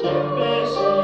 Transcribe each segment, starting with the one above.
特別是。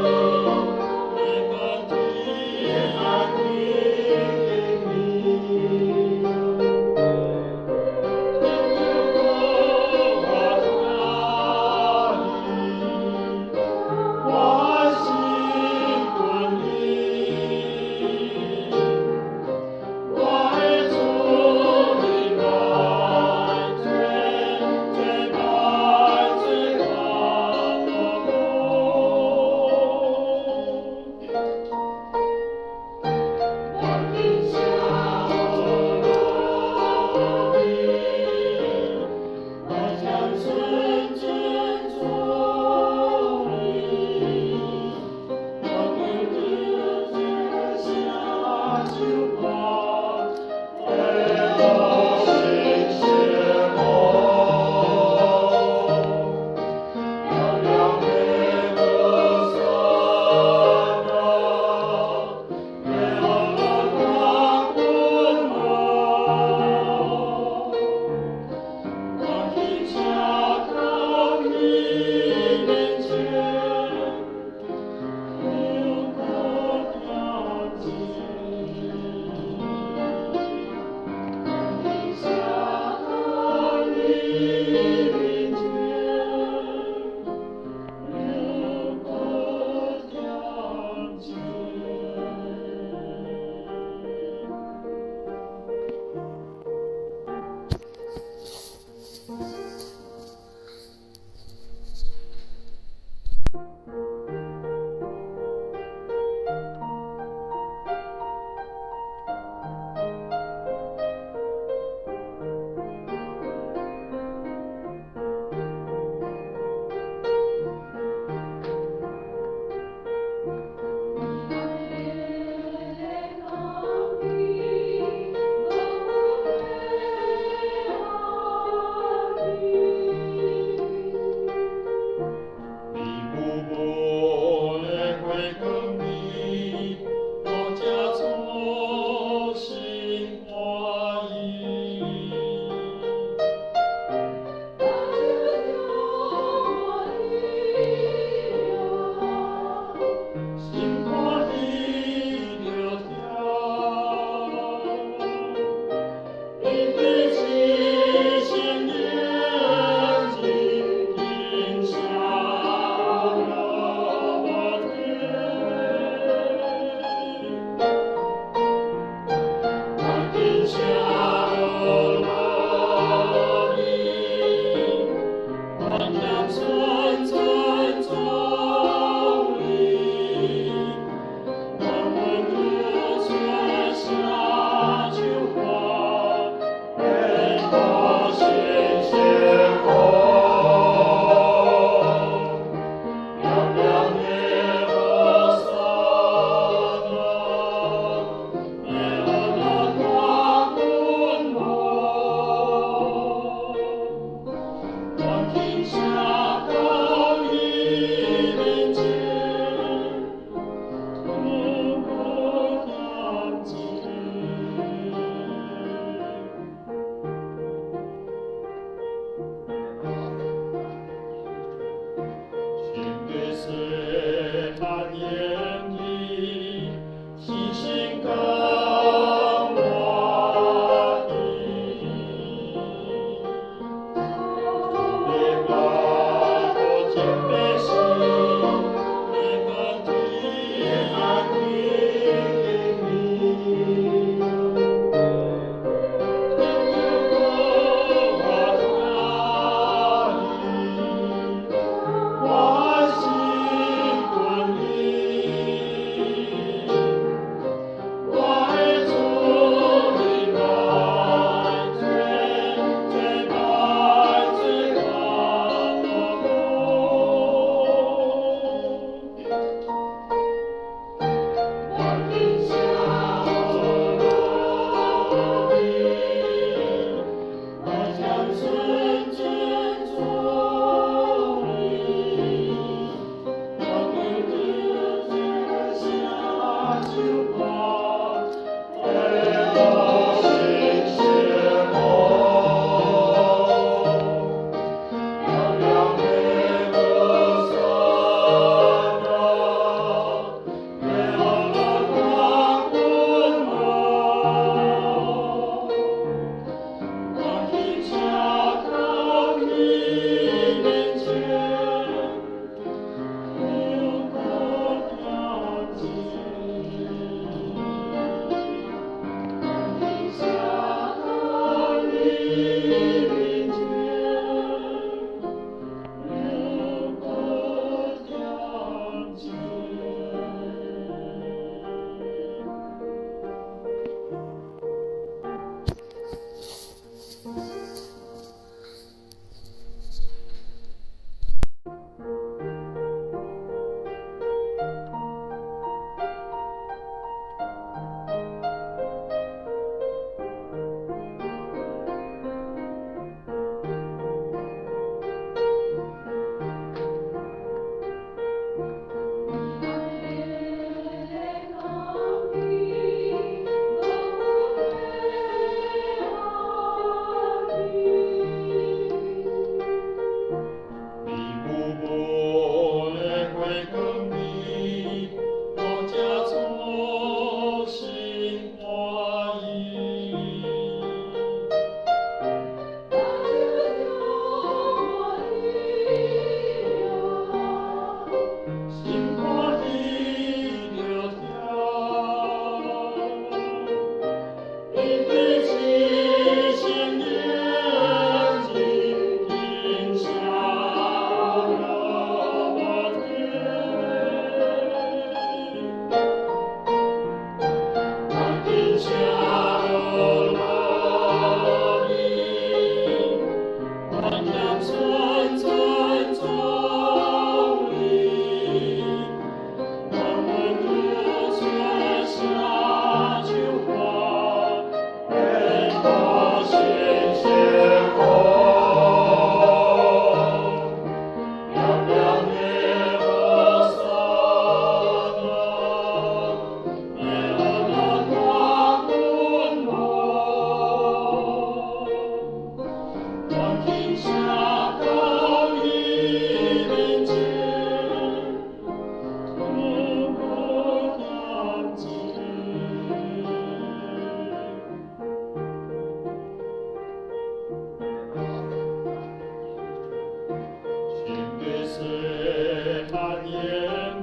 言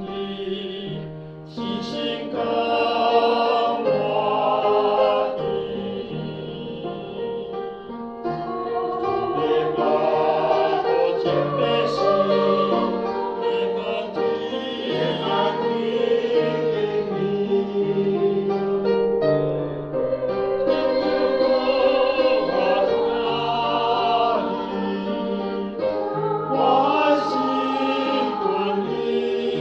語，齊心講歡喜。主的愛無盡的心，會滿天安平你。天父我教你，我心願意。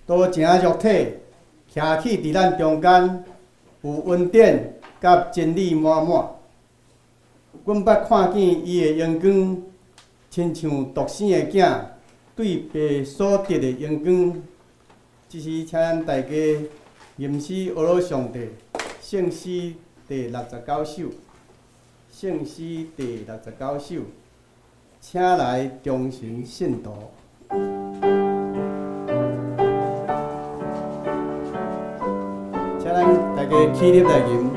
道成肉體，徛起佇咱中間，有恩典佮真理滿滿。阮捌看見伊的榮光，親像獨生的囝對爸所得的榮光。這時，請咱大家吟詩阿羅上帝，聖詩第六十九首，聖詩第六十九首，請來忠心信徒。請咱大家起立來吟。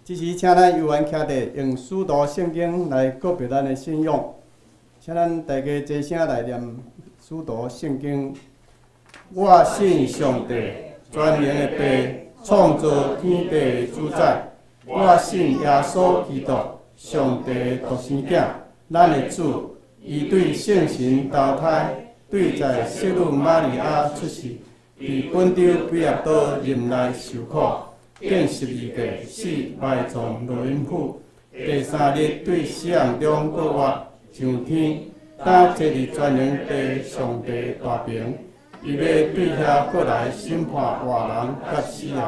這時，請咱有緣徛佇用使徒聖經來告別咱的信仰。請咱大家齊聲來念使徒聖經。我信上帝，全能的父，創造天地的主宰。我信耶穌基督，上帝的獨生囝，咱的主。伊對聖神投胎，對在聖女瑪利亞出世，佇本丟彼拉多任內受苦。釘十字架，死埋葬落陰府。第三日對死人中復活，上天，擔坐佇全能父上帝大爿。伊欲對遐閣來審判活人佮死人。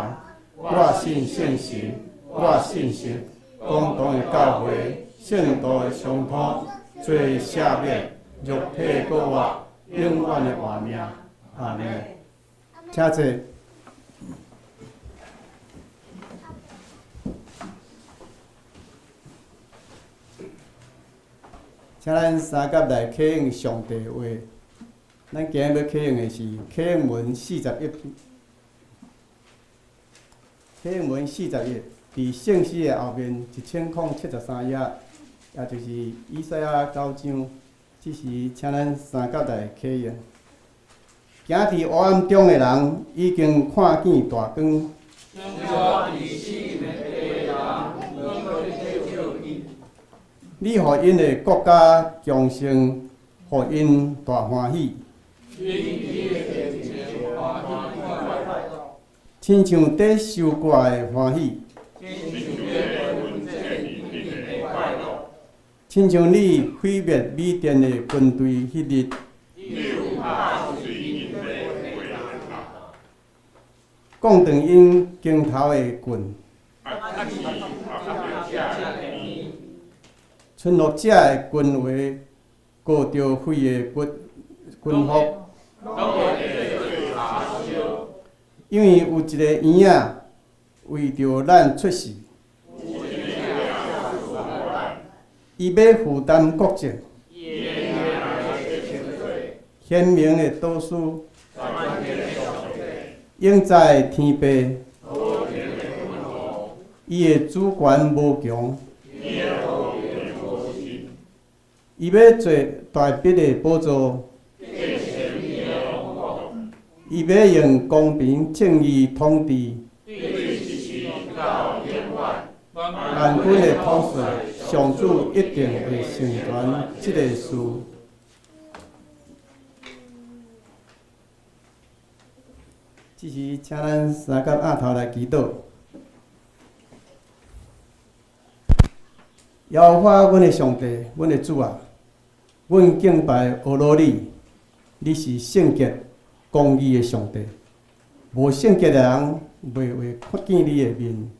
我信聖神，我信聖公同的教會，聖徒的相通，罪赦免，肉體復活，永遠的活命。阿們。請坐。請咱三甲來啟應上帝話。咱今日欲啟應的是啟應文四十一啟應文41，佇聖詩的後面1073頁，也就是以賽亞九章。這時，請咱三甲來啟應。行佇黑暗中的人，已經看見大光。生活佇死蔭的地的人，光照𪜶。你予𪜶的國家強盛，予𪜶大歡喜。𪜶佇你的面前歡喜快樂。親像佇收割的歡喜。親像佇分祭物品的快樂。親像你毀滅米甸的軍隊彼日。你有拍碎𪜶的血摃斷𪜶肩頭的棍。壓制剥削者的鞭。馴服者的軍鞋，裹著血的軍軍服。攏會做柴燒。因為有一個嬰仔為著咱出世，伊欲負擔國政，賢明的導師，永在天父，伊的主權無窮，伊欲坐大衛的寶座，伊欲用公平正義統治，萬軍的統帥，上主一定會成全這个事。這時，請咱三甲徛頭來祈禱。耶和華，阮的上帝，阮的主啊，阮敬拜阿羅你，你是聖潔、公義的上帝。無聖潔的人袂會看見你的面。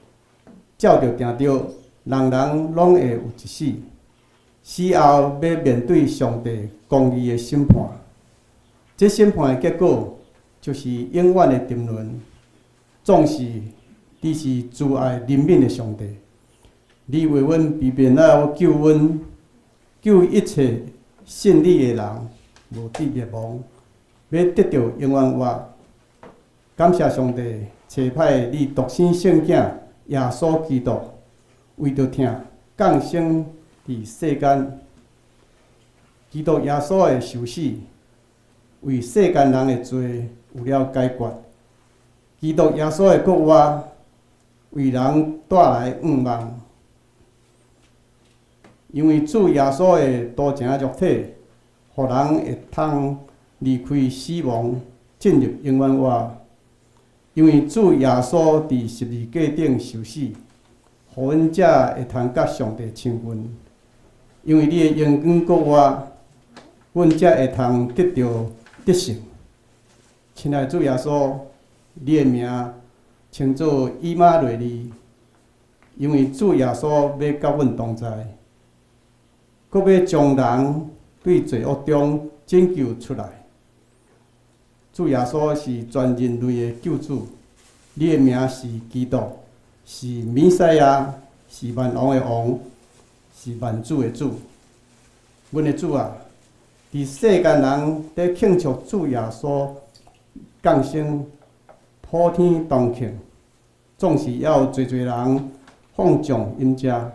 照著定著，人人攏會有一死，死後欲面對上帝公義的審判。這審判的結果就是永遠的沉淪。總是你是慈愛憐憫的上帝，你為阮預備了救恩，救一切信你的人，無致滅亡，欲得著永遠活。感謝上帝，差派你獨生聖子耶穌基督，為著疼降生佇世間。基督耶穌的受死，為世間人的罪有了解決。基督耶穌的復活，為人帶來盼望。因為主耶穌的道成肉體，予人會通離開死亡，進入永遠活。因為主耶穌佇十字架頂受死，予阮才會通佮上帝親近。因為你的榮光復活，阮才會通得著得勝。親愛主耶穌，你的名稱做以馬內利，因為主耶穌欲佮阮同在，閣欲將人對罪惡中拯救出來。主耶穌是全人類的救主，你的名是基督，是彌賽亞，是萬王的王，是萬主的主。阮的主啊，佇世間人佇慶祝主耶穌降生，普天同慶，總是猶有濟濟人放縱飲食、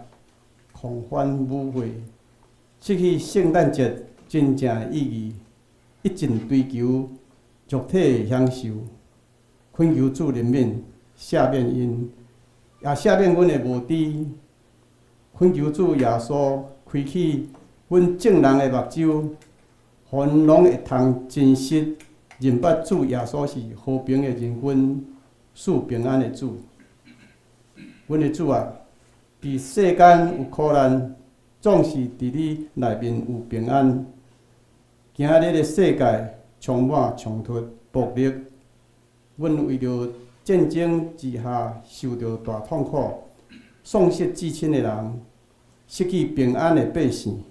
狂歡舞會，失去聖誕節真正的意義，一盡追求肉體的享受。懇求主憐憫，赦免𪜶，也赦免阮的無知。懇求主耶穌開啟阮眾人的目睭，予阮攏會通真實認捌主耶穌是和平的仁君，賜平安的主。阮的主啊，佇世間有苦難，總是佇你內面有平安。今仔日的世界充滿衝突、暴力，阮為著戰爭之下受著大痛苦、喪失至親的人、失去平安的百姓，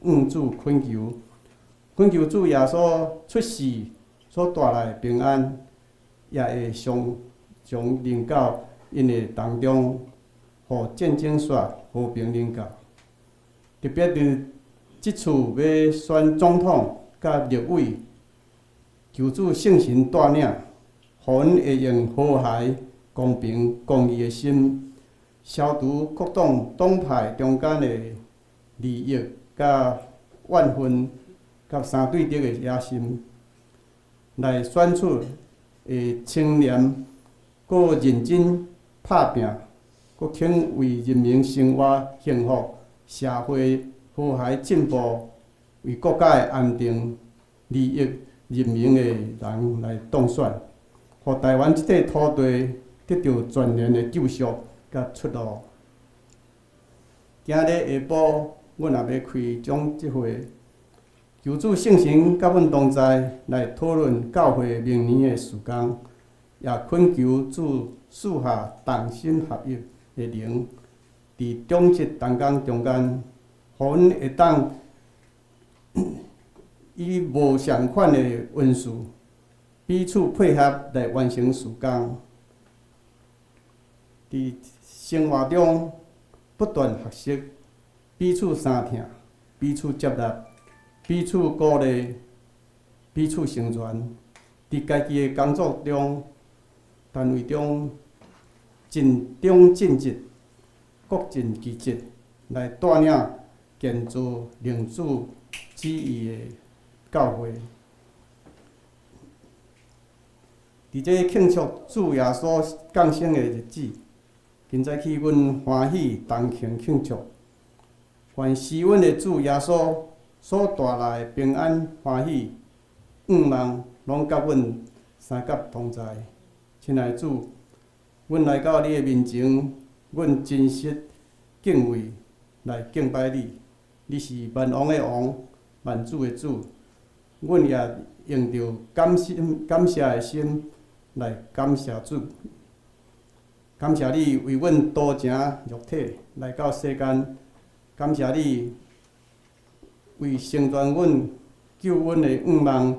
向主懇求，懇求主耶穌出世所帶來的平安，也會常常臨到𪜶的當中，予戰爭煞，和平臨到。特別佇這次欲選總統佮立委，求主聖神帶領，予阮會用和諧、公平公義的心，消除各黨黨派中間的利益佮怨恨佮相對敵的野心，來選出會清廉、閣認真拍拚、閣肯為人民生活幸福、社會和諧進步、為國家的安定利益人民的人來當選，予台灣這塊土地得著全然的救贖佮出路。今日下晡，阮也欲開講這會，求主聖神佮阮同在，來討論教會明年的事工，也懇求主賜下同心合一的靈，佇長執同工中間，予阮會當以無仝款的恩賜，彼此配合來完成事工。佇生活中不斷學習，彼此相疼，彼此接納，彼此鼓勵，彼此成全。佇家己的工作中、單位中，盡忠盡職，各盡其職，來帶領建造靈主旨意的教會。佇這慶祝主耶穌降生的日子，今早起阮歡喜同慶慶祝，願賜阮的主耶穌所帶來的平安歡喜願望，攏佮阮相佮同在。親愛的主，阮來到你的面前，阮真實敬畏來敬拜你。你是萬王的王，萬主的主。阮也用著感心感謝的心來感謝主，感謝你為阮道成肉體來到世間，感謝你為成全阮救阮的願望，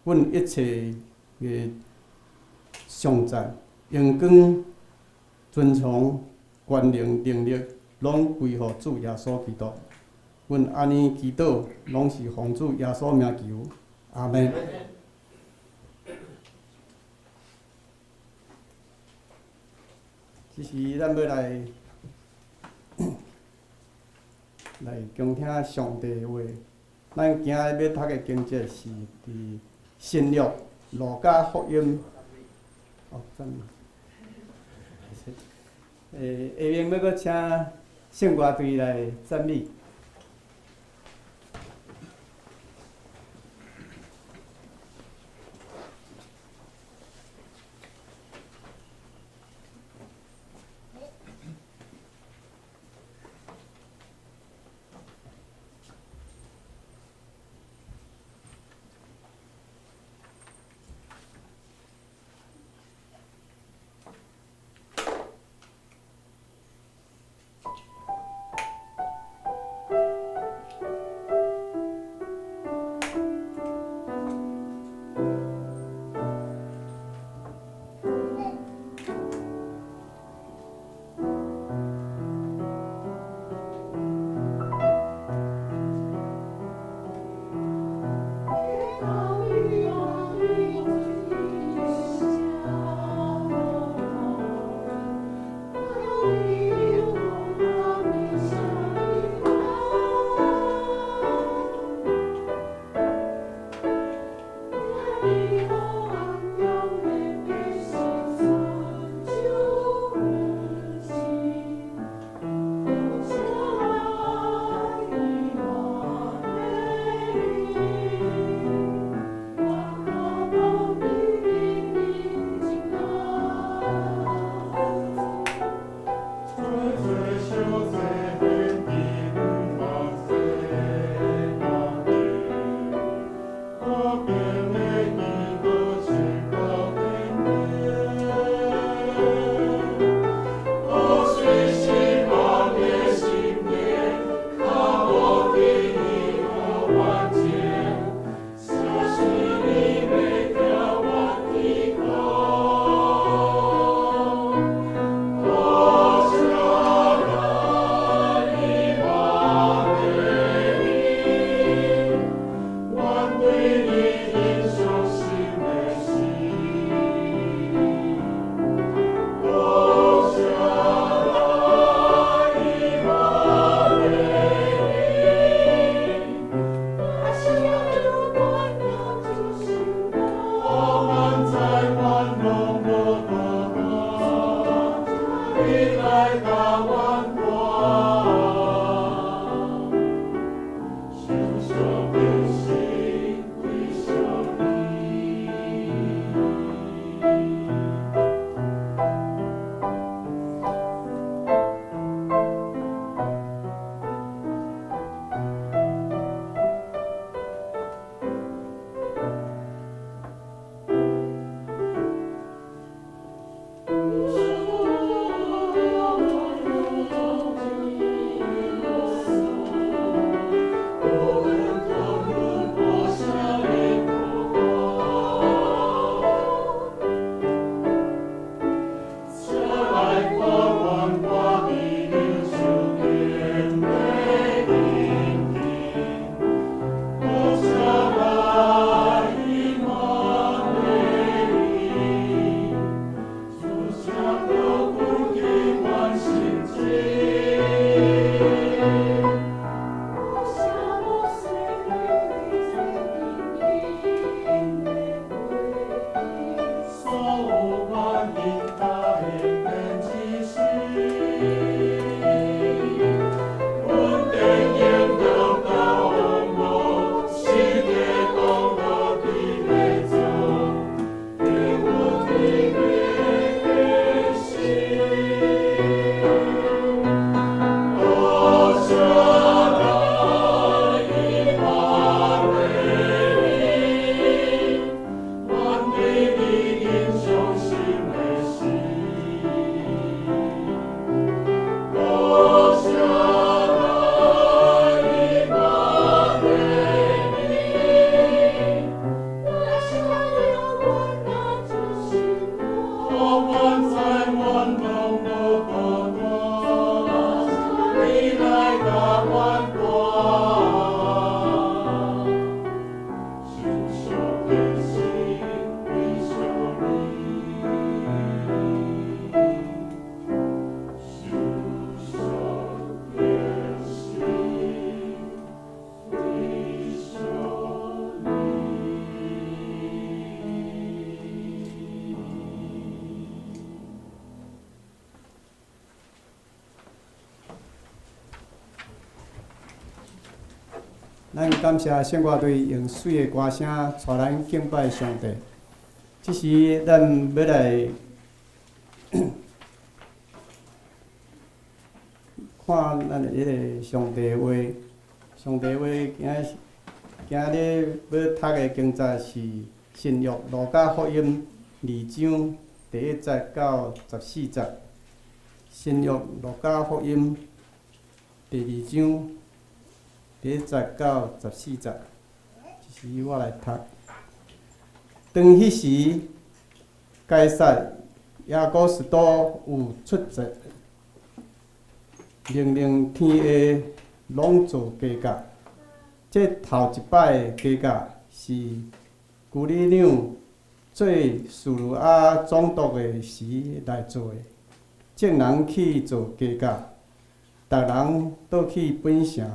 阮一切的頌讚、榮光、尊崇、權能、能力，攏歸予主耶穌基督。阮按呢祈禱，攏是奉主耶穌名求，阿們。這時，咱欲來來傾聽上帝的話。咱今日欲讀的經節是佇新約路加福音。哦，讚美。下面欲閣請聖歌隊來讚美。知阮攏無孤單，你來共阮伴。受傷的心為著你，受傷的心為著你。咱感謝聖歌隊用媠的歌聲帶咱敬拜上帝。這時，咱欲來看咱的彼个上帝話。上帝話今今日欲讀的經節是新約路加福音二章第一節到十四節。新約路加福音第二章第一節到十四節，這時我來讀。當彼時，該撒亞古斯都有出節，命令天下攏做家教。這頭一擺的家教是居里紐做敘利亞總督的時來做的。眾人去做家教，逐人倒去本城。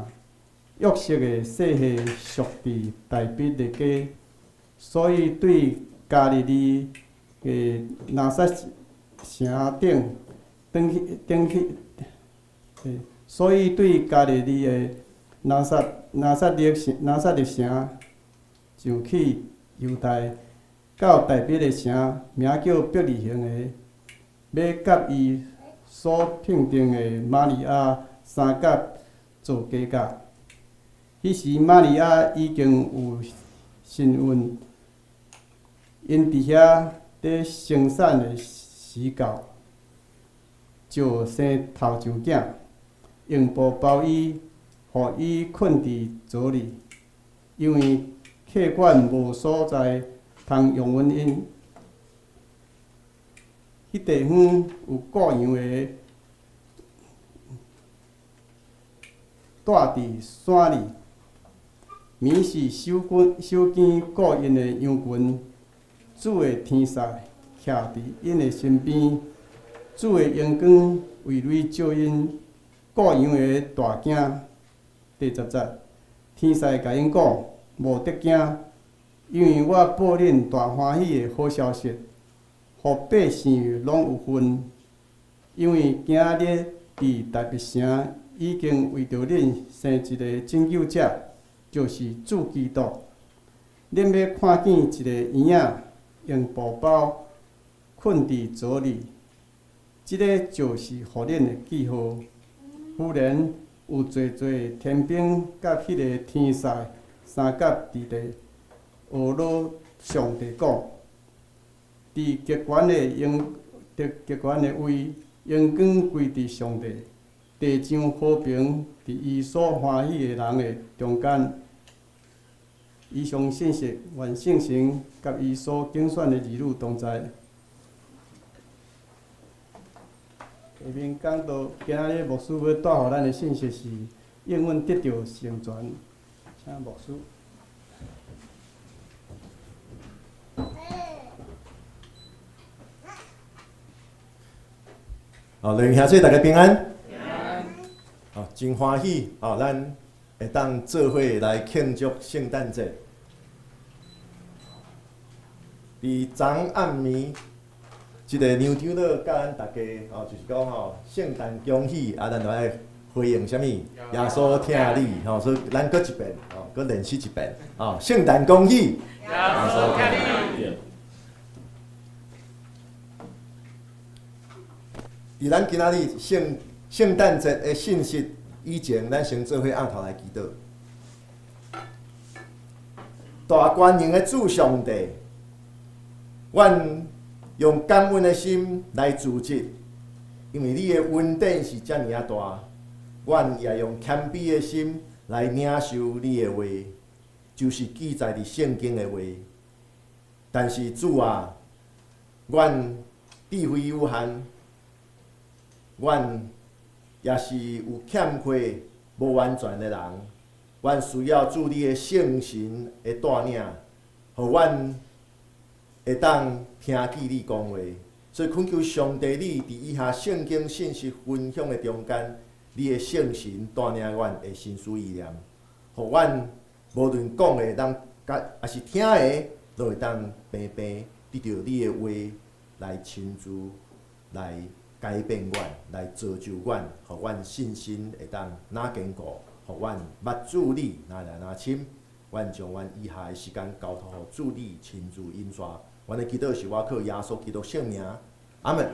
約瑟的細漢屬佇大衛的家，所以對加利利的拿撒城頂，轉去轉去，所以對加利利的拿撒拿撒勒城拿撒勒城上去猶太，到大衛的城，名叫伯利恆的，欲佮伊所聘定的瑪利亞相佮做家教。彼時瑪利亞已經有身孕，𪜶佇遐咧生產的時到，就生頭上囝，用布包伊，予伊睏佇槽裡，因為客館無所在通容阮𪜶。彼地方有顧羊的蹛佇山裡。暝時守更守更顧𪜶的羊群，主的天使徛佇𪜶的身邊，主的榮光圍籬照𪜶，顧羊的大驚。第十節，天使共𪜶講：無得驚，因為我報恁大歡喜的好消息，予百姓攏有份。因為今日佇大衛城已經為著恁生一个拯救者。就是主基督。恁欲看見一个嬰仔用布包睏佇槽裡，這个就是予恁的記號。忽然有濟濟天兵佮彼个天使相佮佇咧呵咾上帝講：佇極懸的榮，佇極懸的位，榮光歸佇上帝。地上和平佇伊所歡喜的人的中間。以上信息，願聖神佮伊所揀選的兒女同在。下面講到今仔日牧師欲帶予咱的信息是應允得著成全，請牧師。好，靈兄弟大家平安。哦，真歡喜哦，咱會當做伙來慶祝聖誕節。佇昨暗暝，這个梁長老教咱大家哦，就是講吼，聖誕恭喜，啊，咱就愛回應啥物？耶穌疼你，吼，所以咱閣一遍，吼，閣練習一遍，哦，聖誕恭喜，耶穌疼你。佇咱今仔日聖聖誕節的信息以前，咱先做伙徹頭來祈禱。大權能的主上帝，阮用感恩的心來自責，因為你的恩典是遮爾仔大。阮也用謙卑的心來領受你的話，就是記載佇聖經的話。但是主啊，阮智慧有限，阮也是有欠缺、無完全的人，阮需要主你的聖神的帶領，予阮會當聽見你講話。所以懇求上帝，你佇以下聖經信息分享的中間，你的聖神帶領阮的心思意念，予阮無論講的咱佮抑是聽的，攏會當平平得著你的話來親自來改變阮，來造就阮，予阮信心會當若堅固，予阮捌主你若來若深。阮將阮以下的時間交託予主你親自引帶。阮的祈禱是倚靠耶穌基督聖名，阿門。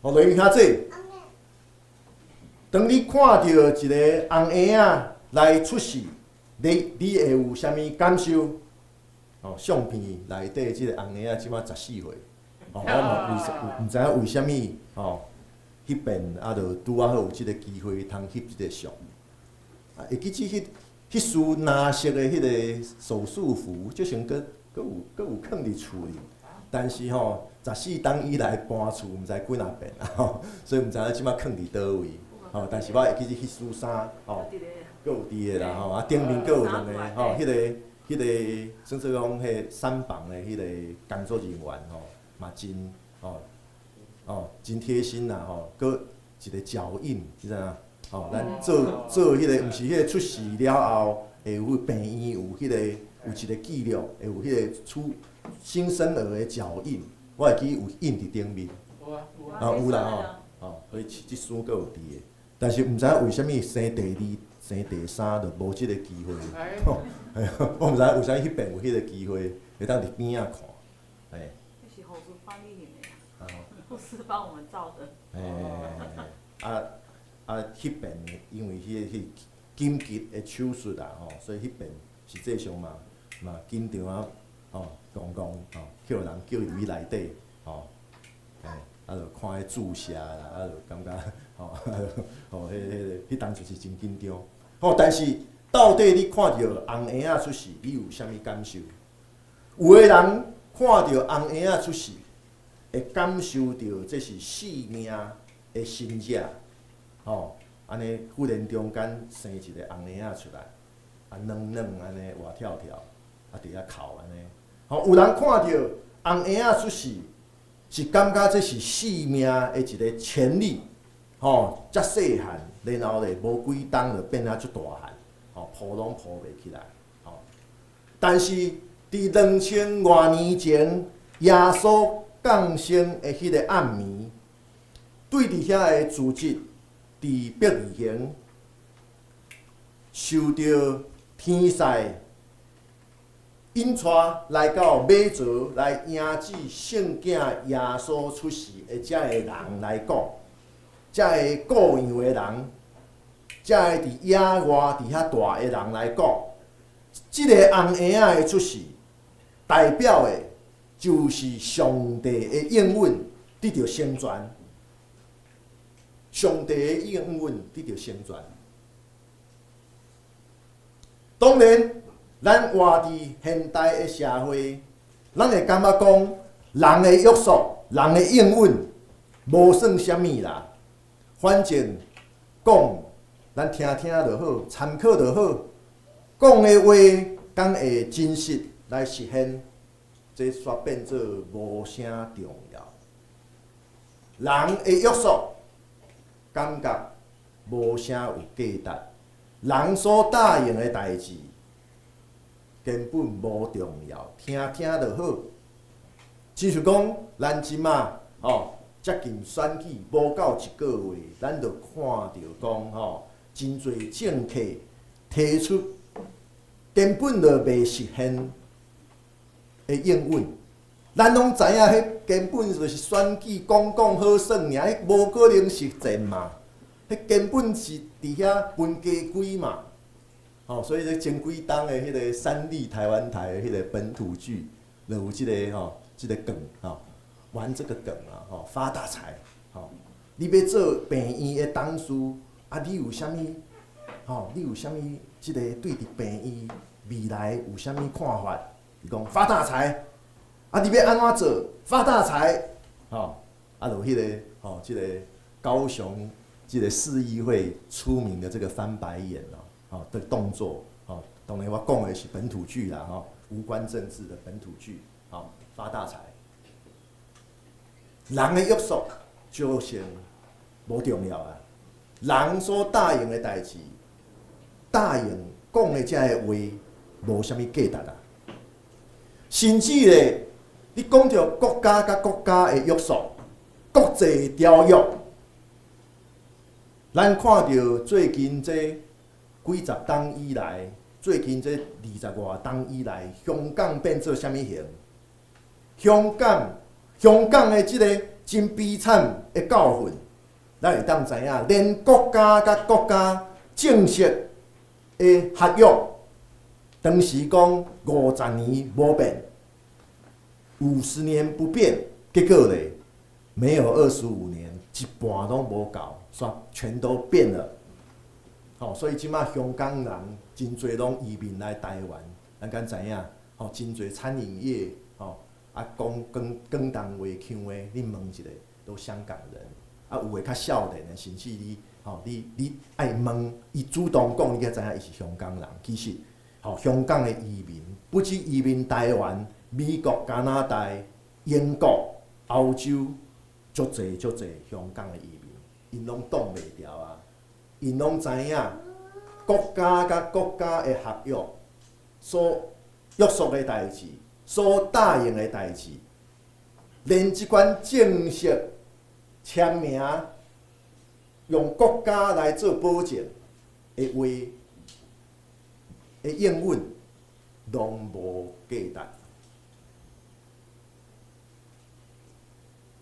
好，來兄弟，當你看著一个紅嬰仔來出世，你會有啥物感受？哦，相片內底這个紅嬰仔這馬14歲，哦，我嘛為毋知影為啥物，哦，彼邊啊，就拄仔好有這个機會通翕這个相。啊，會記起彼束藍色的彼个手術服，這成閣有囥佇厝裡，但是吼，14冬以來搬厝，毋知幾若遍啊，吼，所以毋知影這馬囥佇佗位，吼。但是我會記得彼束衫，吼，閣有佇的啦，吼，啊，頂面閣有兩个，吼，彼个算做講彼個產房的彼個工作人員，吼，嘛真，吼，哦，真貼心啦，吼，閣一个腳印，你知影？吼，咱做做彼个，毋是彼个出世了後，會有病院有彼个有一个記錄，會有彼个出新生兒的腳印，我會記有印佇頂面。有啊，有啊。啊，有啦吼，吼，所以這束閣有佇的，但是毋知影為啥物生第二、生第三就無這个機會。吼，我毋知影為啥物彼邊有彼个機會，會當佇邊仔看，嘿。那是護士幫你翕的，護士幫我們照的。嘿，啊。啊，彼邊因為彼個緊急的手術啊，吼，所以彼邊實際上嘛緊張啊，吼，戇戇吼，予人叫入去內底，吼，嘿，啊，就看彼注射啦，啊，就感覺，吼，吼，彼當時是真緊張，吼，但是到底你看著紅嬰仔出世，你有啥物感受？有的人看著紅嬰仔出世，會感受著這是生命的新者。吼，按呢忽然中間生一个紅嬰仔出來，啊軟軟按呢活跳跳，啊佇遐哭按呢。吼，有人看著紅嬰仔出世，是感覺這是生命的一个潛力，吼，遮細漢，然後咧無幾冬就變啊足大漢，吼，抱攏抱袂起來，吼。但是佇2000外年前，耶穌降生的彼个暗暝，對佇遐的組織。佇伯利恆受著天使引帶來到馬槽來迎接聖囝耶穌出世的遮个人來講，遮个顧羊的人，遮个佇野外佇遐蹛的人來講，這个紅嬰仔的出世，代表的就是上帝的應允得著成全。上帝的應允得著成全。當然，咱活佇現代的社會，咱會感覺講人的約束、人的應允無算啥物啦。反正講，咱聽聽就好，參考就好。講的話，敢會真實來實現，這煞變做無啥重要。人的約束，感覺無啥有價值，人所答應的代誌根本無重要，聽聽就好。親像講，咱這馬吼接近選舉無夠一個月，咱就看著講吼，真濟政客提出根本就袂實現的應允。咱攏知影，彼根本就是選舉講講好耍爾，彼無可能實踐嘛。彼根本是佇遐分家規嘛。吼，所以咧前幾冬的彼个三立台灣台的彼个本土劇，就有這个吼，這个梗吼，玩這個梗啊，吼，發大財，吼，你欲做病院的董事，啊，你有啥物？吼，你有啥物？這个對佇病院未來有啥物看法？伊講發大財。啊，你欲按怎做發大財？吼，啊，就彼個吼，這個高雄這個市議會出名的這個翻白眼哦，吼的動作，吼，當然我講的是本土劇啦，吼，無關政治的本土劇，吼，發大財。人的約束就先無重要啊，人所答應的代誌，答應講的這个話，無啥物價值啊。甚至咧，你講著國家佮國家的約束，國際條約，咱看著最近這幾十冬以來，最近這20外冬以來，香港變做啥物形？香港的這个真悲慘的教訓，咱會當知影，連國家佮國家正式的合約，當時講50年無變，50年不變，結果咧，沒有25年，一半攏無夠，煞全都變了。吼，所以這馬香港人真濟攏移民來台灣，咱敢知影？吼，真濟餐飲業，吼，啊，講廣東話腔的，你問一下，都香港人。啊，有的較少年的，甚至你，吼，你愛問，伊主動講，你才知影伊是香港人。其實，吼，香港的移民，不止移民台灣、美國、加拿大、英國、歐洲，足濟足濟香港的移民，𪜶攏擋袂牢啊！𪜶攏知影，國家佮國家的合約所約束的代誌，所答應的代誌，連這款正式簽名，用國家來做保證的話的應允，攏無價值。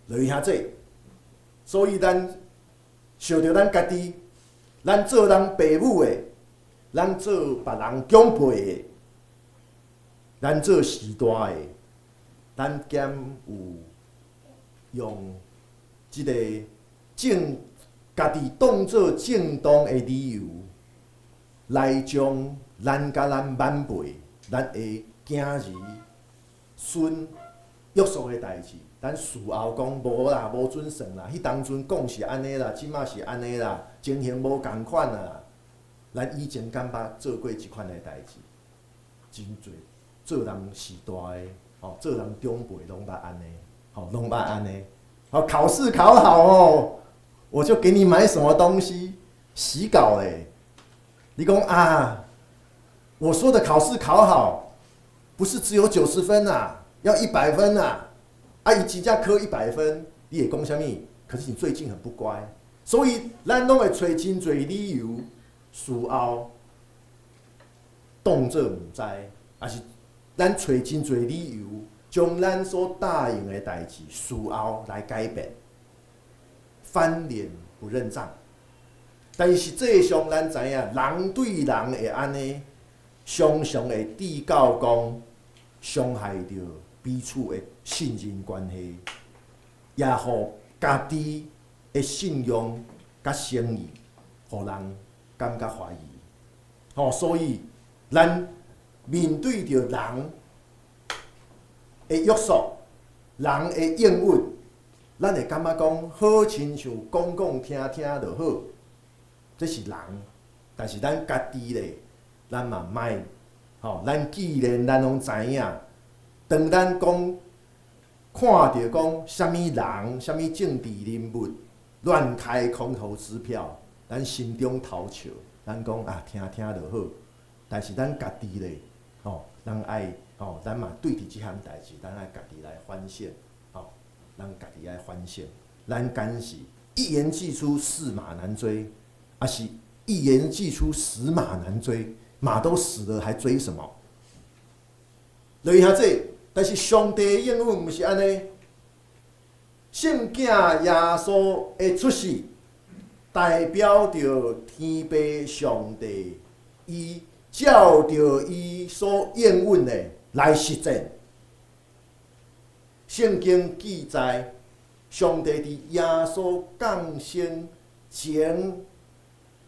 落去遐濟，所以咱想著咱家己，咱做人爸母的，咱做別人長輩的，咱做序大的，咱敢有用這个正家己當做正當的理由，來將咱佮咱晚輩、咱的囝兒、孫約束的代誌，咱事後講無啦，無準算啦。彼當陣講是按呢啦，這馬是按呢啦，情形無仝款啊。咱以前敢捌做過這款的代誌，真濟做人序大的，吼，做人長輩攏捌按呢，吼，攏捌按呢。好，考試考好哦，我就給你買什麼東西，死搞嘞！你講啊，我說的考試考好，不是只有90分啊，要100分啊！啊，伊真正考100分，你會講啥物？可是你最近很不乖，所以咱攏會揣真濟理由，事後當做毋知，抑是咱揣真濟理由，將咱所答應的代誌，事後來改變，翻臉不認賬。但是實際上，咱知影，人對人會按呢，常常會致到講傷害著彼此的信任關係，也予家己的信用佮聲譽，予人感覺懷疑。吼，所以咱面對著人的約束，人的應允，咱會感覺講好親像講講聽聽就好，這是人。但是咱家己咧，咱嘛莫吼，咱既然咱攏知影，當咱講看著講啥物人、啥物政治人物亂開空頭支票，咱心中偷笑，咱講啊聽聽就好。但是咱家己咧，吼，咱愛吼，咱嘛對佇這項代誌，咱愛家己來反省，吼，咱家己愛反省。咱敢是一言既出，駟馬難追，抑是一言既出，死馬難追，馬都死了，還追什麼？落去遐濟，但是上帝的應允毋是按呢。聖囝耶穌的出世，代表著天父上帝，伊照著伊所應允的來實踐。聖經記載，上帝佇耶穌降生前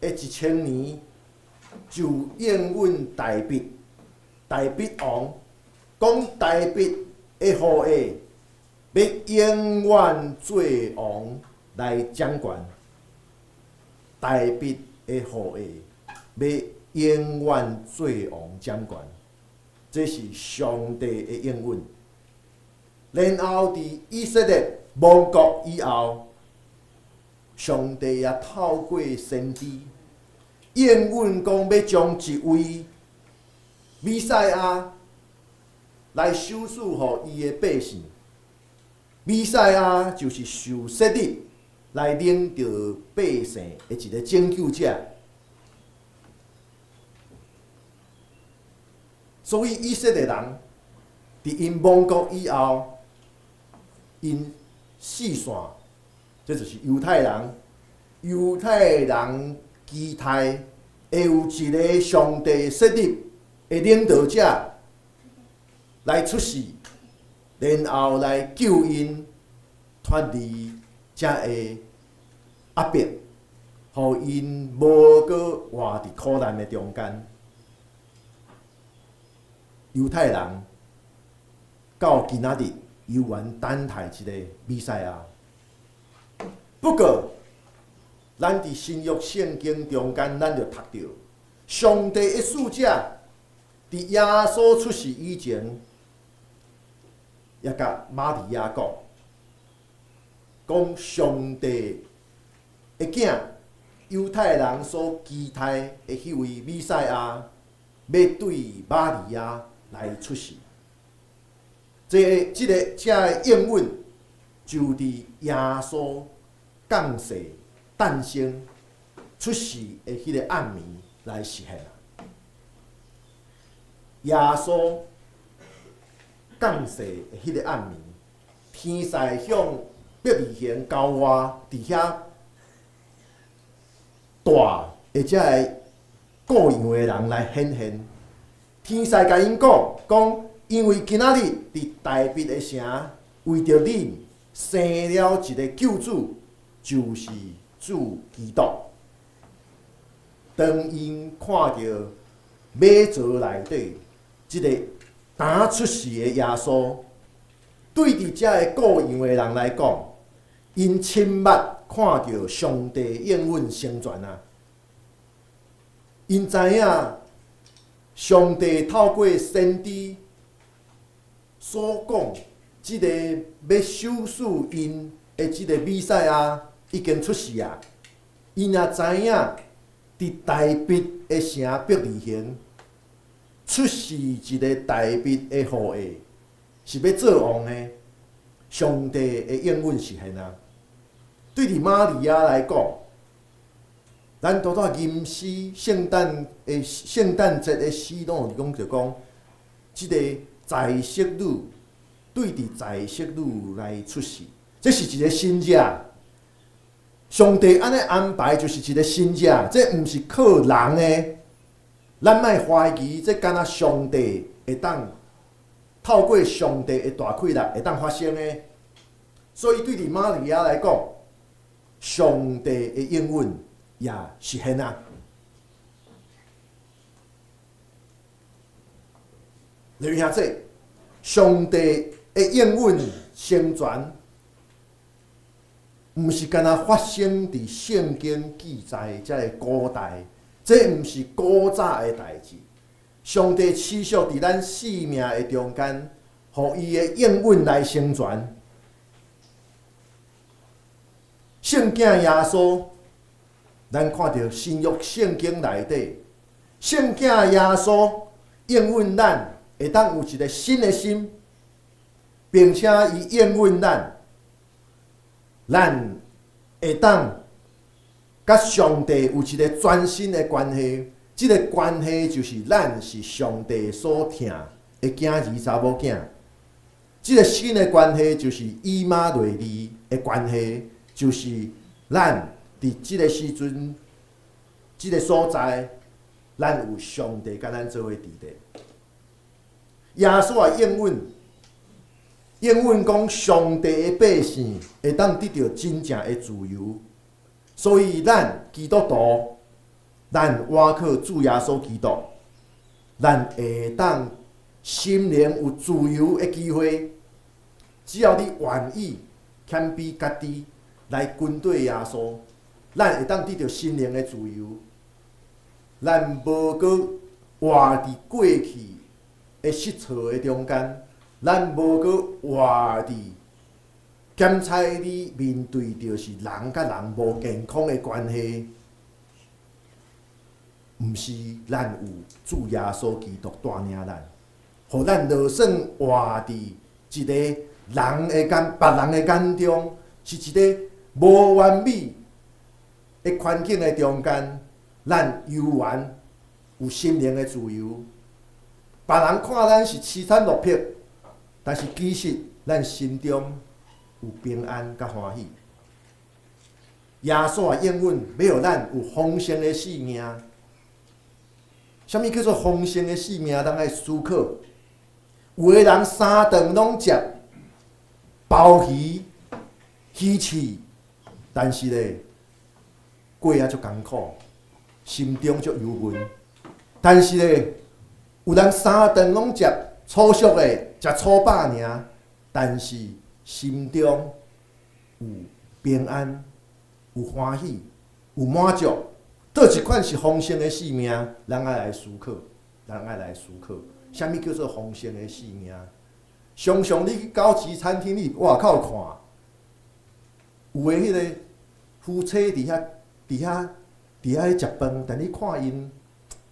的1000年，就應允大衛，大衛王講大衛的後裔欲永遠做王來掌權。大衛的後裔欲永遠做王掌權，這是上帝的應允。然後佇以色列亡國以後，上帝也透過先知應允講，欲將一位彌賽亞來賞賜予伊的百姓。彌賽亞就是受設立來領導百姓的一個拯救者。所以以色列人佇𪜶亡國以後，𪜶四散，這就是猶太人。猶太人期待會有一個上帝設立的領導者來出世，然後來救𪜶脫離這个壓迫，予𪜶無閣活佇苦難的中間。猶太人到今仔日猶原等待一個彌賽亞。不過，咱佇新約聖經中間，咱就讀著上帝的使者佇耶穌出世以前，也共瑪利亞講，講上帝的囝，猶太人所期待的彼位彌賽亞，欲對瑪利亞來出世。這個這个應允就佇耶穌降世誕生出世的彼个暗暝來實現啊！耶穌降世的彼个暗暝，天使向伯利恆郊外佇遐蹛的這个顧羊的人來顯現。天使共𪜶講講，因為今仔日佇大衛的城，為著恁生了一個救主，就是主基督。當𪜶看著馬槽內底這個剛出世的耶穌，對佇這个顧羊的人來講，𪜶親目看著上帝應允成全啊！𪜶知影上帝透過先知所講，這个欲賞賜𪜶的這个彌賽亞已經出世啊！𪜶也知影佇大衛的城伯利恆出世一个大衛的後裔，是欲做王的。上帝的應允實現啊！對佇瑪利亞來講，咱拄拄吟詩聖誕的聖誕節的詩，攏有講著講，這个在室女對佇在室女來出世，這是一个神跡。上帝按呢安排，就是一个神跡，這毋是靠人的。咱莫懷疑，這敢若上帝會當透過上帝的大氣力會當發生的。所以對佇瑪利亞來講，上帝的應允也實現啊。弟兄姊，上帝的應允成全，毋是干焦發生佇聖經記載這个古代，這毋是古早的代誌。上帝持續佇咱生命的中間，予伊的應允來成全。聖囝耶穌，咱看著新約聖經內底，聖囝耶穌應允咱會當有一个新的心，並且伊應允咱，咱會當佮上帝有一个全新的關係。這个關係就是咱是上帝所疼的囝兒查某囝。這个新的關係就是以馬內利的關係，就是咱佇這个時陣、這个所在，咱有上帝佮咱做伙佇咧。耶穌也應允，應允講上帝的百姓會當得著真正的自由，所以咱基督徒，咱倚靠主耶穌基督，咱會當心靈有自由的機會。只要你願意謙卑家己來跟綴耶穌，咱會當得著心靈的自由。咱無閣活佇過去的失措的中間，咱無閣活佇檢查你面對著是人佮人無健康的關係，毋是咱有主耶穌基督帶領咱，予咱就算活佇一個人的眼、別人的眼中是一個無完美的環境的中間，咱猶原有心靈的自由。別人看咱是淒慘落魄，但是其實咱心中有平安佮歡喜。耶穌也應允欲予咱有豐盛的生命。啥物叫做豐盛的生命？咱愛思考。有的人三頓攏食鮑魚、魚翅，但是咧過啊足艱苦，心中足憂悶。但是咧，有人三頓攏食粗俗的，食粗飽爾，但是心中有平安、有歡喜、有滿足。佗一款是豐盛的生命？咱愛來思考，咱愛來思考，啥物叫做豐盛的生命？常常你去高級餐廳，你外口看，有的彼个夫妻佇遐咧食飯，但你看𪜶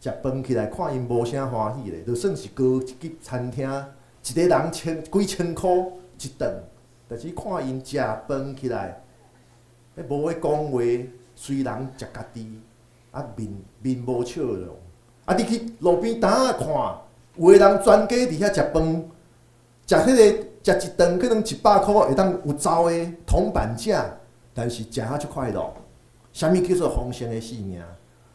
食飯起來，看𪜶無啥歡喜咧，就算是高級餐廳，一个人千幾千箍一頓，但是看𪜶食飯起來，彼無咧講話，隨人食家己，啊面面無笑容。啊，你去路邊檔仔看，有的人全家佇遐食飯，食彼个食一頓可能100箍會當有走的銅板價，但是食啊足快樂。啥物叫做豐盛的生命？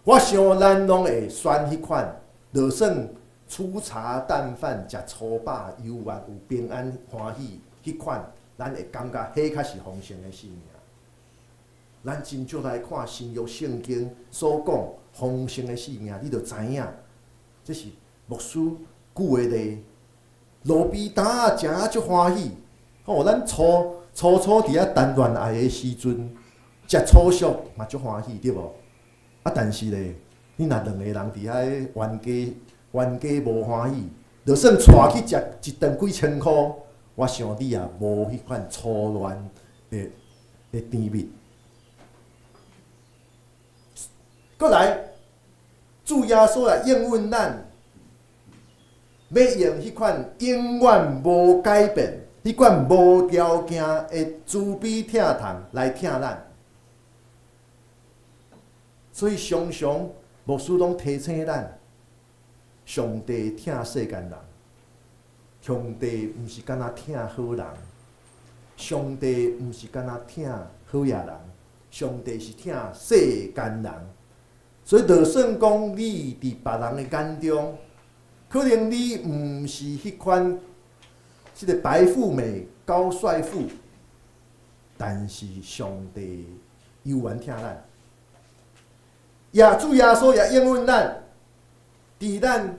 我想咱攏會選彼款，就算粗茶淡飯，食粗飽，猶原有平安歡喜彼款，咱會感覺彼較是豐盛的生命。咱真少來看新約聖經所講豐盛的生命，你就知影，這是牧師舉的例。路邊檔仔食啊足歡喜，吼！咱初初初佇遐談戀愛的時陣，食粗俗嘛足歡喜，對無？啊，但是咧，你若兩個人佇遐冤家冤家無歡喜，就算帶去食一頓幾千箍，我想你也無彼款初戀的甜蜜。閣來，主耶穌也應允咱，欲用彼款永遠無改變、彼款無條件的慈悲疼痛來疼咱。所以常常牧師攏提醒咱，上帝疼世間人，上帝毋是干焦疼好人，上帝毋是干焦疼好野人，上帝是疼世間人。所以，就算講你佇別人的眼中，可能你毋是彼款這个白富美、高帥富，但是上帝猶原疼咱。也主耶穌也應允咱，佇咱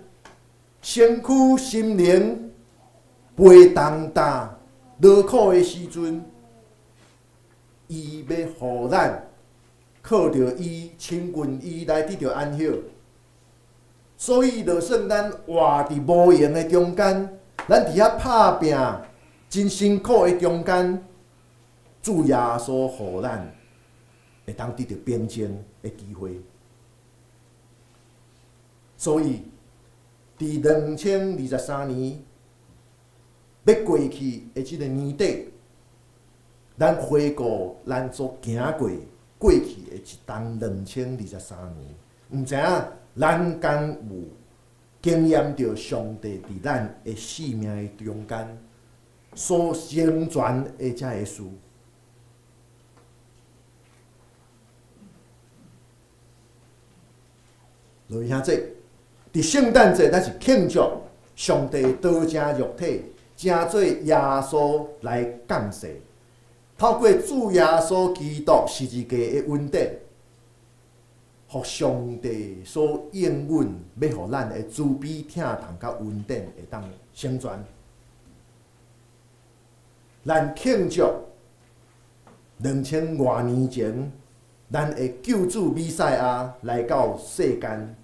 身軀、心靈背重擔、勞苦的時陣，伊欲予咱靠著伊、親近伊來得著安息。所以，就算咱活佇無閒的中間，咱佇遐拍拚真辛苦的中間，主耶穌予咱會當得著平靜的機會。所以，佇2023年欲過去的這个年底，咱回顧咱所行過過去的一冬2023年，毋知影咱敢有經驗著上帝佇咱的生命的中間所成全的這个事。落兄弟，佇聖誕節，咱是慶祝上帝道成肉體，成做耶穌來降世，透過主耶穌基督十字架的恩典，予上帝所應允欲予咱的慈悲疼痛佮恩典會當成全。咱慶祝2000外年前，咱的救主彌賽亞來到世間，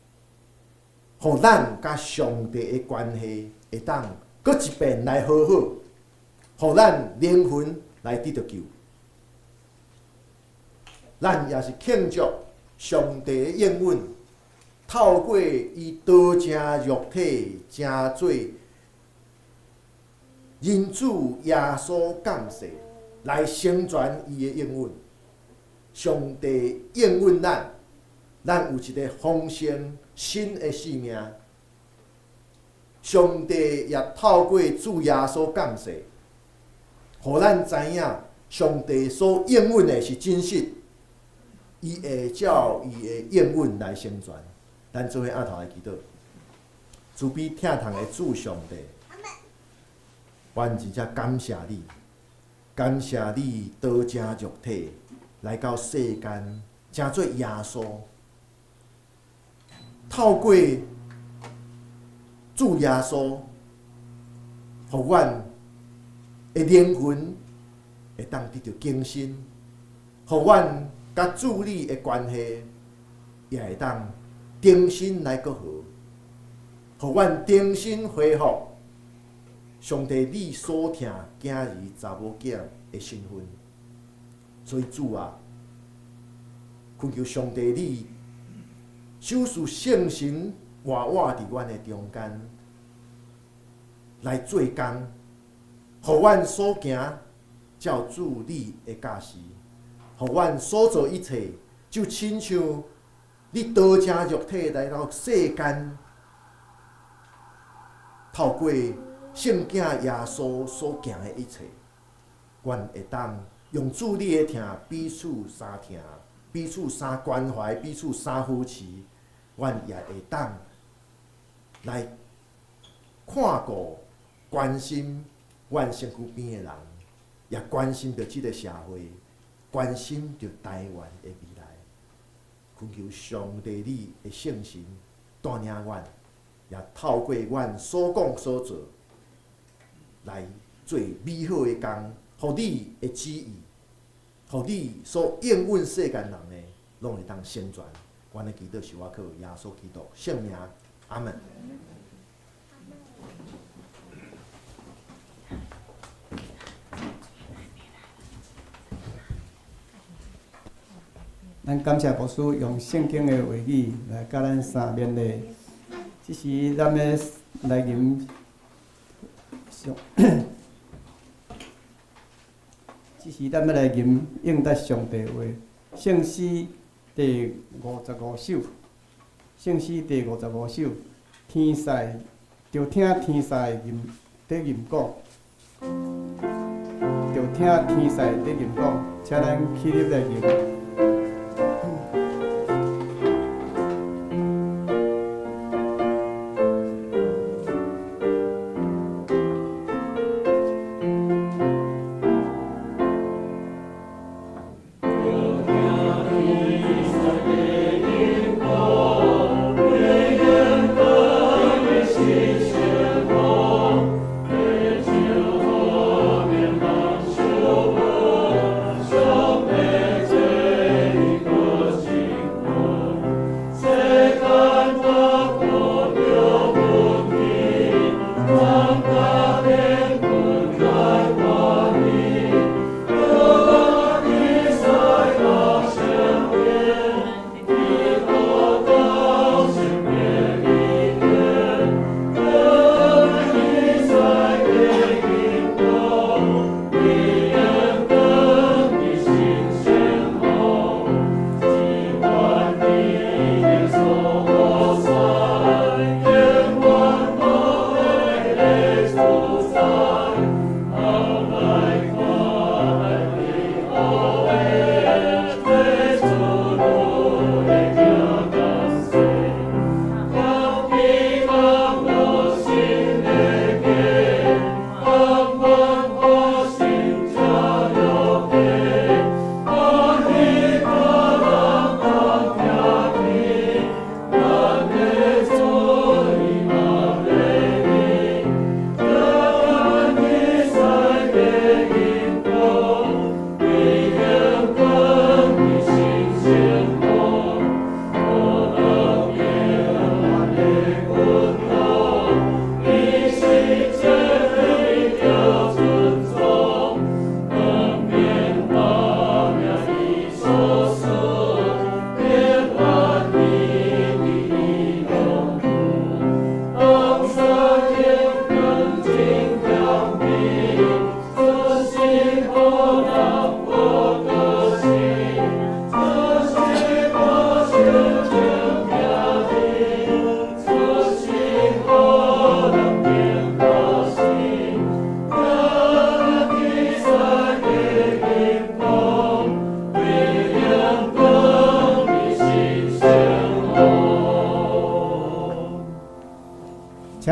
予咱佮上帝的關係會當閣一遍來和好，予咱靈魂來得著救。咱也是慶祝上帝的應允，透過伊道成肉體，成做人子耶穌降世，來成全伊的應允。上帝應允咱，咱有一个豐盛新的生命。上帝也透過主耶穌降世，予咱知影上帝所應允的是真實，伊會照伊的應允來成全。咱做伙按頭來祈禱，慈悲疼痛的主上帝，阮真正感謝你，感謝你道成肉體來到世間，成做耶穌，透過主耶穌，予阮的靈魂會當得著更新，予阮佮主你的關係也會當重新來閣和，予阮重新恢復上帝你所疼囝兒查某囝的身份。所以主啊，懇求上帝你賞賜聖神活活佇阮的中間來做工，予阮所行照主你的教示，予阮所做一切就親像你道成肉體來到世間，透過聖囝耶穌所行的一切，阮會當用主你的疼彼此相疼，彼此相關懷，彼此相扶持，阮也會當來看顧、關心阮身軀邊的人，也關心著這个社會，關心著台灣的未來。懇求上帝你的聖神帶領阮，也透過阮所講所做，來做美好的工，予你的旨意，予你所應允世間人的，攏會當成全。阮的祈禱是倚靠耶穌基督聖名，阿門。咱感謝牧師用聖經的話語來佮咱相勉勵。這時咱欲來吟上，這時咱欲來吟應答上帝話，聖詩第五十五首，聖詩第五十五首，天使著聽天使吟佇吟講，著聽天使佇吟講，請咱起立來吟。上帝。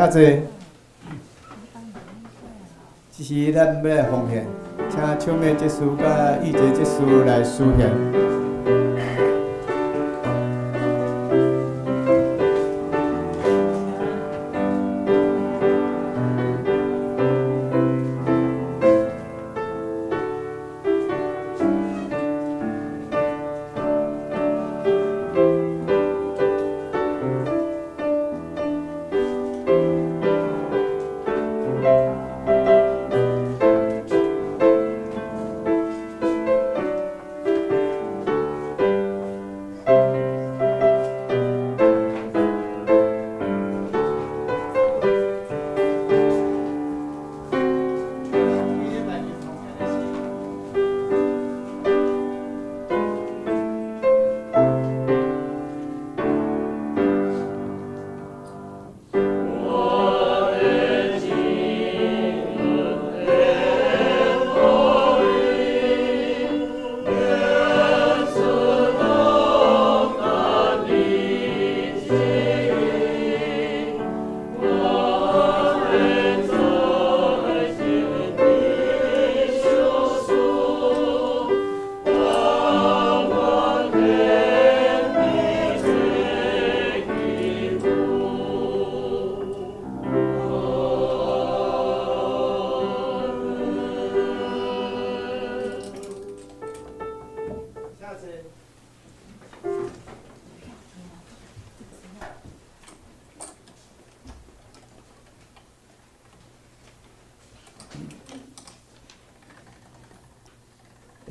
請坐。這時咱欲來奉獻，請秋妹執事佮玉潔執事來司獻。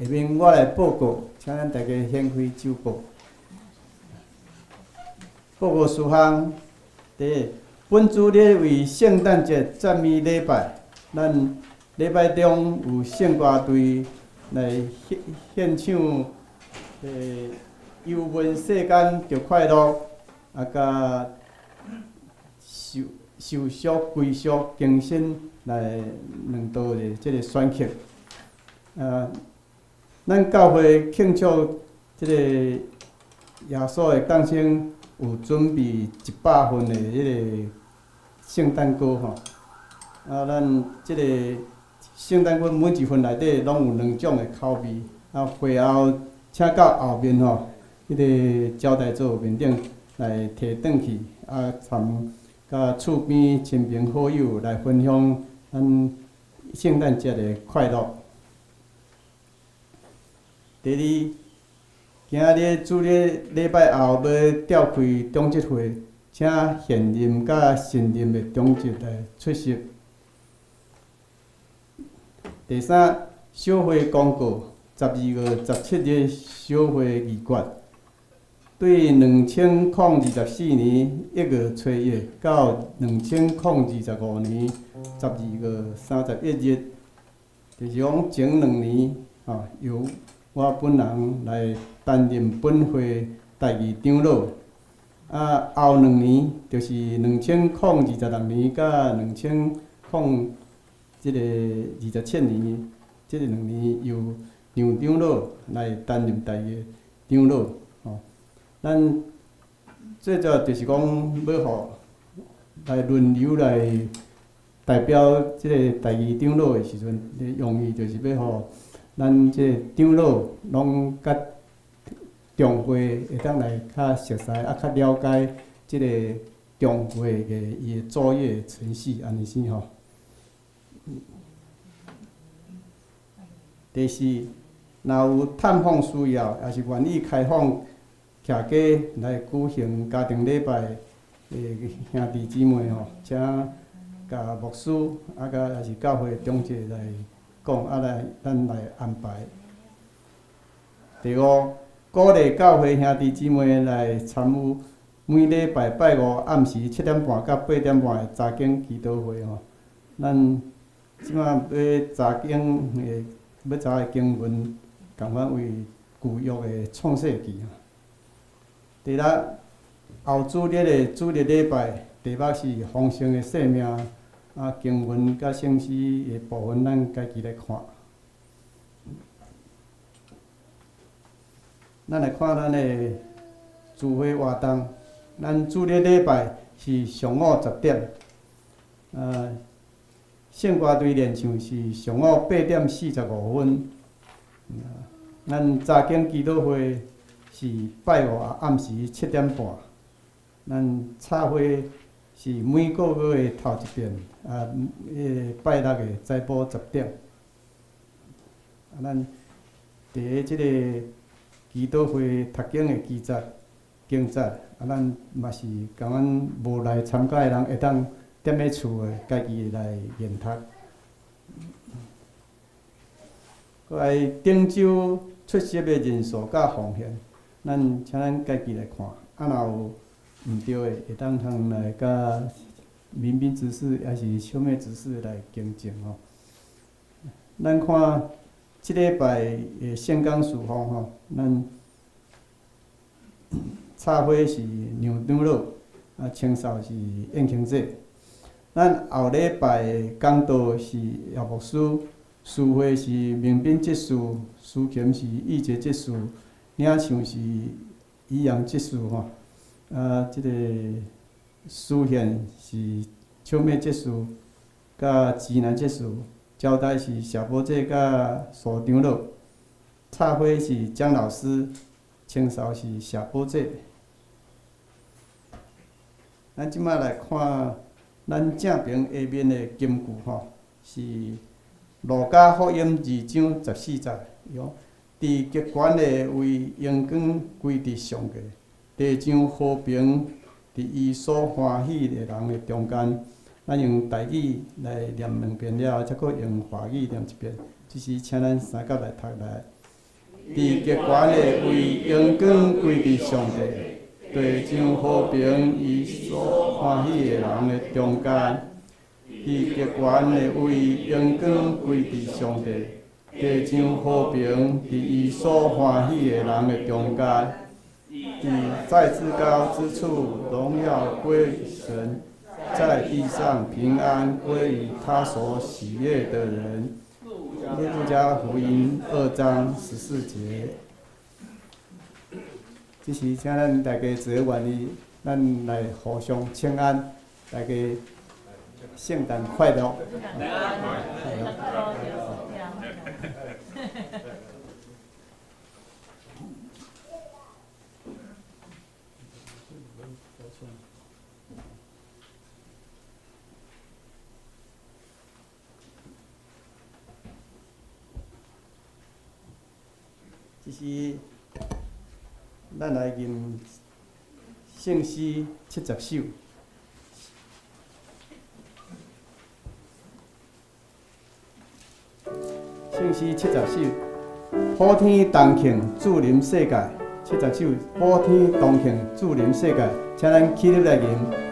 下面我來報告，請咱大家掀開手簿。報告事項：第一，本主日為聖誕節讚美禮拜，咱禮拜中有聖歌隊來獻獻唱，遊問世間著快樂，啊，佮受受贖歸屬更新來兩道的這个選曲。咱教會慶祝這个耶穌的降生，有準備100份的彼个聖誕歌吼。啊，咱這个聖誕歌每一份內底攏有兩種的口味。啊，會後請到後面吼，彼个招待所面頂來提轉去，啊，參佮厝邊親朋好友來分享咱聖誕節的快樂。第二，今仔日主日禮拜後欲召開長執會，請現任佮新任的長執來出席。第三，小會公告，12月17日小會議決，對2024年1月初1到2025年12月31日，就是講前兩年，吼，由我本人來擔任本會代議長老。啊，後兩年就是2026年佮兩千零這个二十七年，這个兩年由楊長老來擔任代議長老。吼，咱最主要就是講欲予來輪流來代表這个代議長老的時陣，用意就是欲予咱這个長老攏佮中會會當來較熟似，啊，較了解這個中會的伊的作業程序，按呢生吼。第四，若有探訪需要，抑是願意開放徛家來舉行家庭禮拜的兄弟姊妹吼，請共牧師啊，佮抑是教會長執來講，啊來咱來安排。第五，鼓勵教會兄弟姊妹來參與每禮拜拜五暗時7點半到8點半的查經祈禱會吼。咱這馬欲查經的，欲查的經文，仝款為舊約的創世記。第六，後主日的主日禮拜，題目是豐盛的生命。啊，經文佮聖詩的部分，咱家己來看。咱來看咱的聚會活動，咱主日禮拜是上午10點，圣歌队练唱是上午8点45分。咱查经祈祷会是拜五暗时7点半。咱插花是每个月的头一遍，彼个拜六的早晡10点。咱伫咧这个祈祷会读经的记载、经节，咱嘛是共阮无来参加的人，会当踮咧厝的家己来研读。阁来顶周出席的人数佮奉献，咱请咱家己来看，若有毋对的，会当通来佮民兵执事抑是小妹执事来更正吼。咱看这礼拜的圣工事奉吼，咱插花是杨长老，清扫是燕青姐。咱后礼拜的讲道是叶牧师，司会是民兵执事，司琴是义杰执事，领唱是怡阳执事吼。这个司宪是笑美执事，佮济南执事，招待是谢宝姐佮苏长老，插花是江老师，清扫是谢宝姐。咱这摆来看咱正爿下面的金句吼，是路加福音2章14节，伊讲：伫极悬的位荣光归伫上帝，地上和平伫伊所欢喜的人的中间。咱用台语来念两遍了后，才阁用华语念一遍。这时，请咱三甲来读来。伫极悬的位荣光归伫上帝，地上和平伊所欢喜的人的中间。伫极悬的位荣光归伫上帝，地上和平伫伊所欢喜的人的中间。伫在至高之处，荣耀归于神；在地上平安归于他所喜悦的人。路加福音2章14节。这时，请咱大家做愿意，咱来互相请安，大家圣诞快乐！快乐。这是咱来吟圣诗70首。圣诗70首，普天同庆，主临世界。70首，普天同庆，主临世界，请咱起立来吟。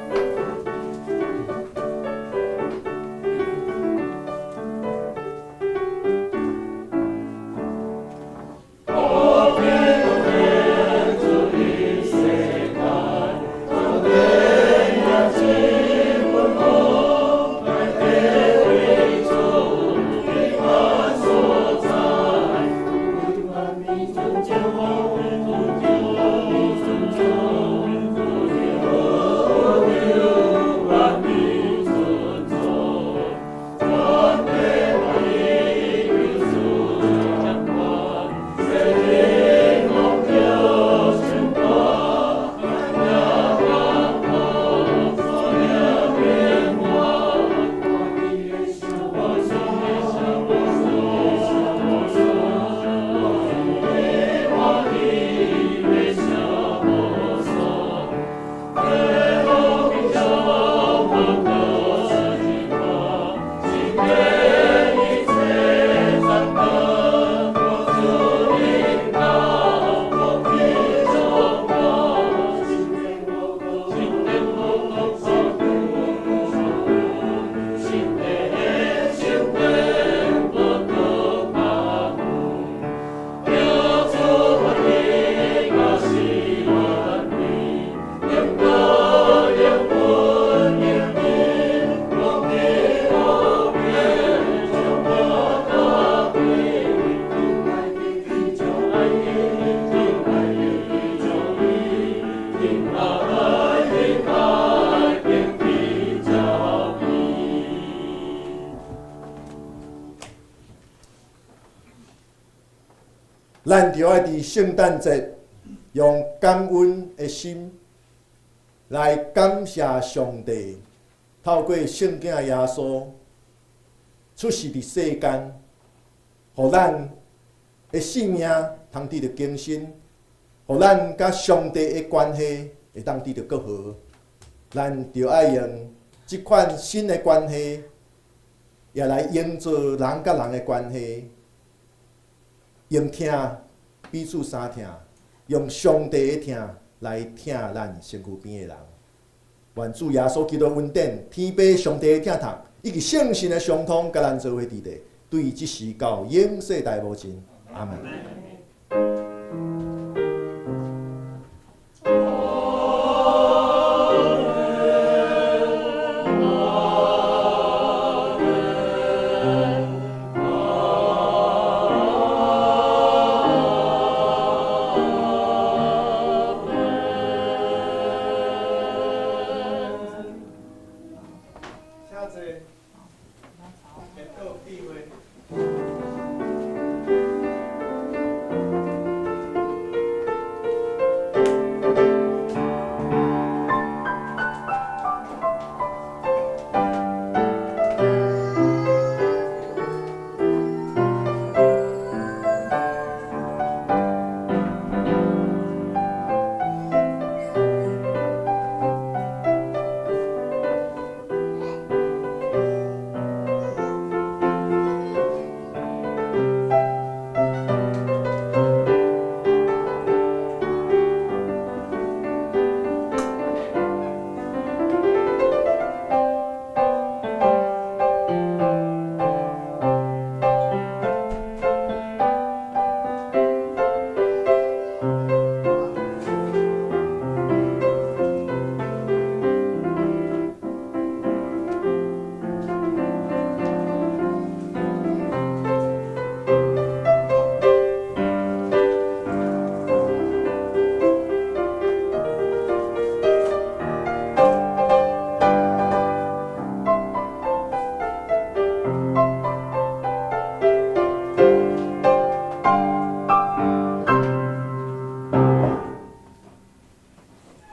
咱著愛佇聖誕節用感恩的心來感謝上帝，透過聖囝耶穌出世佇世間，予咱的性命通得著更新，予咱佮上帝的關係會當得著閣好。咱著愛用這款新的關係，也來營造人佮人的關係，用疼彼此相疼，用上帝的疼來疼咱身軀邊的人。願主耶穌基督恩典、天父上帝的疼痛，以及聖神的相通，佮咱做伙佇咧，對這時到永世代無盡。阿門。